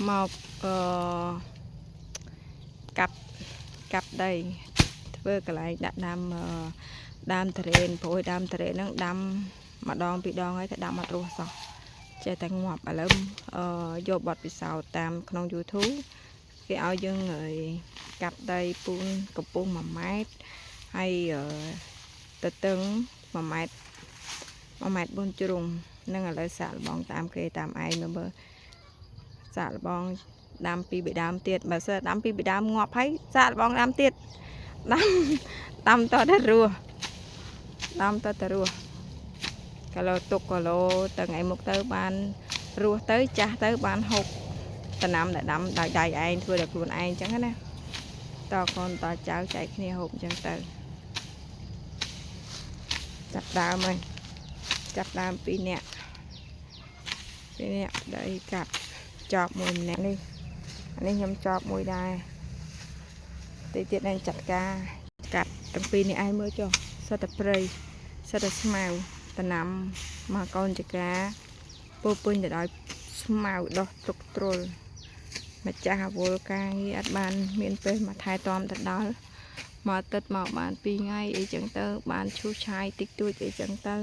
មកអឺកាប់កាប់ដីធ្វើកន្លែងដាក់ដាំអឺដើមធរេនព្រោះដើមធរេនហ្នឹងដាំម្ដងពីរដងហើយតែដាំអត់រស់សោះចេះតែងាប់ឥឡូវអឺយកបទពិសោធន៍តាមក្នុង YouTube គេឲ្យយើងឲ្យកាប់ដីពូនកម្ពស់1ម៉ែត្រហើយអឺទៅតឹង1ម៉ែត្រ1ម៉ែត្រ4ជ្រុងនឹងឥឡូវសាកល្បងតាមគេតាមឯងមើលមើលសាកល្បងដាំពីបិដើមទៀតបើសិនដាំពីបិដើមងាប់ហើយសាកល្បងដាំទៀតដាំដាំតតែរស់ដាំតតែរស់គីឡូទុកគីឡូទៅថ្ងៃមុខទៅបានរស់ទៅចាស់ទៅបានហូបដំណាំដែលដាំដោយដៃឯងធ្វើដោយខ្លួនឯងអញ្ចឹងណាតកូនតចៅចែកគ្នាហូបអញ្ចឹងទៅចាប់ដើមហើយចាប់ដើមពីរនាក់ពីរនាក់ដីកាប់ចប់មួយម្នាក់នេះអានេះខ្ញុំចប់មួយដែរតិចទៀតនឹងចាត់ការកាត់ទាំងពីរនេះឯងមើលចុះសិតតែព្រៃសិតតែស្មៅដំណាំមកកូនចកាពោពេញទៅដោយស្មៅដោះត្រុកត្រុលម្ចាស់អវលការងារអត់បានមានពេលមកថែទាំទៅដល់មកទឹកមកបាន2ថ្ងៃអីចឹងទៅបានឈូសឆាយតិចតួចអីចឹងទៅ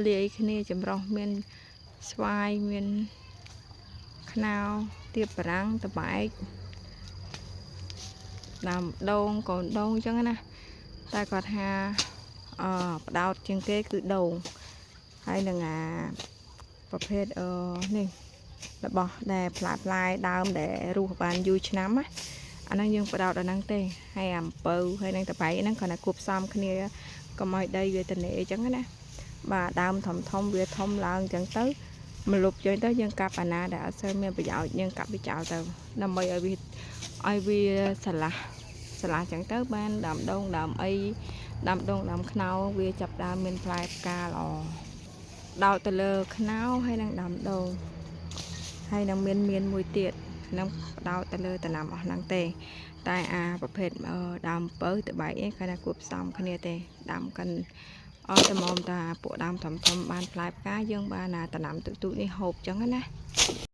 លាយគ្នាចម្រោះមានស្វាយមានខ្នោទៀបបារាំងតបែកដើមដូងកូនដូងចឹងណាតែគាត់ថាអបដោតជាងគេគឺដូងហើយនឹងអាប្រភេទអឺនេះរបស់ដែលផ្លែផ្លែដើមដែលរស់បានយូរឆ្នាំណាអាហ្នឹងយើងបដោតអាហ្នឹងទេហើយអំពៅហើយនឹងតបែកហ្នឹងគ្រាន់តែគួបផ្សំគ្នាកុំឲ្យដីវាតនេអញ្ចឹងណាបាទដើមធំធំវាធំឡើងអញ្ចឹងទៅមលុបចឹងទៅយើងកាប់អាណាដែលអត់សូវមានប្រយោជន៍យើងកាប់វាចោលទៅដើម្បីឲ្យវាស្រឡះស្រឡះចឹងទៅបានដើមដូងដើមអីដើមដូងដើមខ្នោវាចាប់ដើមមានផ្លែផ្កាល្អដោតទៅលើខ្នោហើយនឹងដើមដូងហើយនឹងមានមានមួយទៀតនឹងផ្ដោតទៅលើដំណាំអស់ហ្នឹងទេ តែអាប្រភេទដើមពៅតបែកឯងគេថាគួបផ្សំគ្នាទេដាំកិនអត់តែមុំតាពួកដើមធំធំបានផ្លែផ្កាយើងបានអាដំណាំទូចទូចនេះហូបចឹងណា។